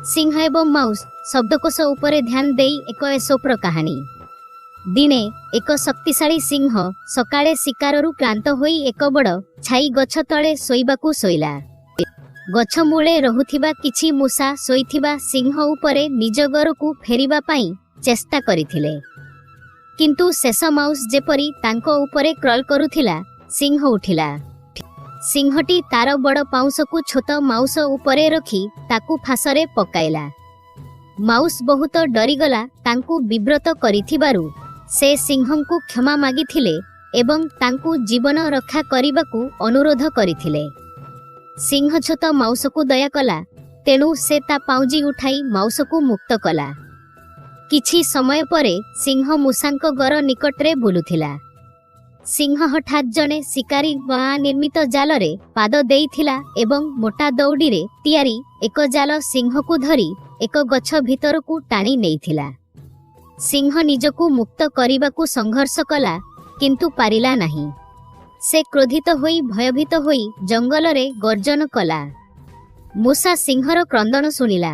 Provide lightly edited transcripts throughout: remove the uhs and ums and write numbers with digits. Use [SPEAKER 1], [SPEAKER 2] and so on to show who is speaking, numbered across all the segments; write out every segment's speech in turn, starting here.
[SPEAKER 1] ସିଂହ ଏବଂ ମାଉସ ଶବ୍ଦକୋଷ ଉପରେ ଧ୍ୟାନ ଦେଇ ଏକ ଏସୋପର କାହାଣୀ। ଦିନେ ଏକ ଶକ୍ତିଶାଳୀ ସିଂହ ସକାଳେ ଶିକାରରୁ କ୍ଳାନ୍ତ ହୋଇ ଏକ ବଡ଼ ଛାଇ ଗଛ ତଳେ ଶୋଇବାକୁ ଶୋଇଲା। ଗଛ ମୂଳେ ରହୁଥିବା କିଛି ମୂଷା ଶୋଇଥିବା ସିଂହ ଉପରେ ନିଜ ଘରକୁ ଫେରିବା ପାଇଁ ଚେଷ୍ଟା କରିଥିଲେ, କିନ୍ତୁ ଶେଷ ମାଉସ ଯେପରି ତାଙ୍କ ଉପରେ କ୍ରଲ୍ କରୁଥିଲା, ସିଂହ ଉଠିଲା। ସିଂହଟି ତାର ବଡ଼ ପାଉଁଶକୁ ଛୋଟ ମାଉସ ଉପରେ ରଖି ତାକୁ ଫାଶରେ ପକାଇଲା। ମାଉସ ବହୁତ ଡରିଗଲା ତାଙ୍କୁ ବିବ୍ରତ କରିଥିବାରୁ। ସେ ସିଂହଙ୍କୁ କ୍ଷମା ମାଗିଥିଲେ ଏବଂ ତାଙ୍କୁ ଜୀବନ ରକ୍ଷା କରିବାକୁ ଅନୁରୋଧ କରିଥିଲେ। ସିଂହ ଛୋଟ ମାଉସକୁ ଦୟା କଲା, ତେଣୁ ସେ ତା ପାଉଁଜି ଉଠାଇ ମାଉସକୁ ମୁକ୍ତ କଲା। କିଛି ସମୟ ପରେ ସିଂହ ମୂଷାଙ୍କ ଘର ନିକଟରେ ବୁଲୁଥିଲା। ସିଂହ ହଠାତ୍ ଜଣେ ଶିକାରୀ ଗଁ ନିର୍ମିତ ଜାଲରେ ପାଦ ଦେଇଥିଲା ଏବଂ ମୋଟା ଦଉଡ଼ିରେ ତିଆରି ଏକ ଜାଲ ସିଂହକୁ ଧରି ଏକ ଗଛ ଭିତରକୁ ଟାଣି ନେଇଥିଲା। ସିଂହ ନିଜକୁ ମୁକ୍ତ କରିବାକୁ ସଂଘର୍ଷ କଲା, କିନ୍ତୁ ପାରିଲା ନାହିଁ। ସେ କ୍ରୋଧିତ ହୋଇ ଭୟଭୀତ ହୋଇ ଜଙ୍ଗଲରେ ଗର୍ଜନ କଲା। ମୂଷା ସିଂହର କ୍ରନ୍ଦନ ଶୁଣିଲା।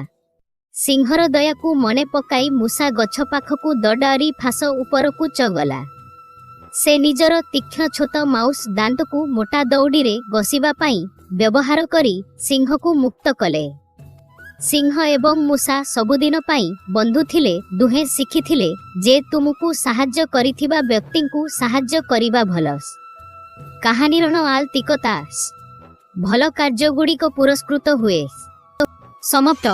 [SPEAKER 1] ସିଂହର ଦୟାକୁ ମନେ ପକାଇ ମୂଷା ଗଛ ପାଖକୁ ଦଡାରି ଫାଶ ଉପରକୁ ଚଗଲା। ସେ ନିଜର ତୀକ୍ଷ୍ଣ ଛୋଟ ମାଉସ ଦାନ୍ତକୁ ମୋଟା ଦଉଡ଼ିରେ ଗସିବା ପାଇଁ ବ୍ୟବହାର କରି ସିଂହକୁ ମୁକ୍ତ କଲେ। ସିଂହ ଏବଂ ମୂଷା ସବୁଦିନ ପାଇଁ ବନ୍ଧୁ ଥିଲେ। ଦୁହେଁ ଶିଖିଥିଲେ ଯେ ତୁମକୁ ସାହାଯ୍ୟ କରିଥିବା ବ୍ୟକ୍ତିଙ୍କୁ ସାହାଯ୍ୟ କରିବା ଭଲ। କାହାଣୀର ଆଲତିକତା, ଭଲ କାର୍ଯ୍ୟଗୁଡ଼ିକ ପୁରସ୍କୃତ ହୁଏ।
[SPEAKER 2] ସମାପ୍ତ।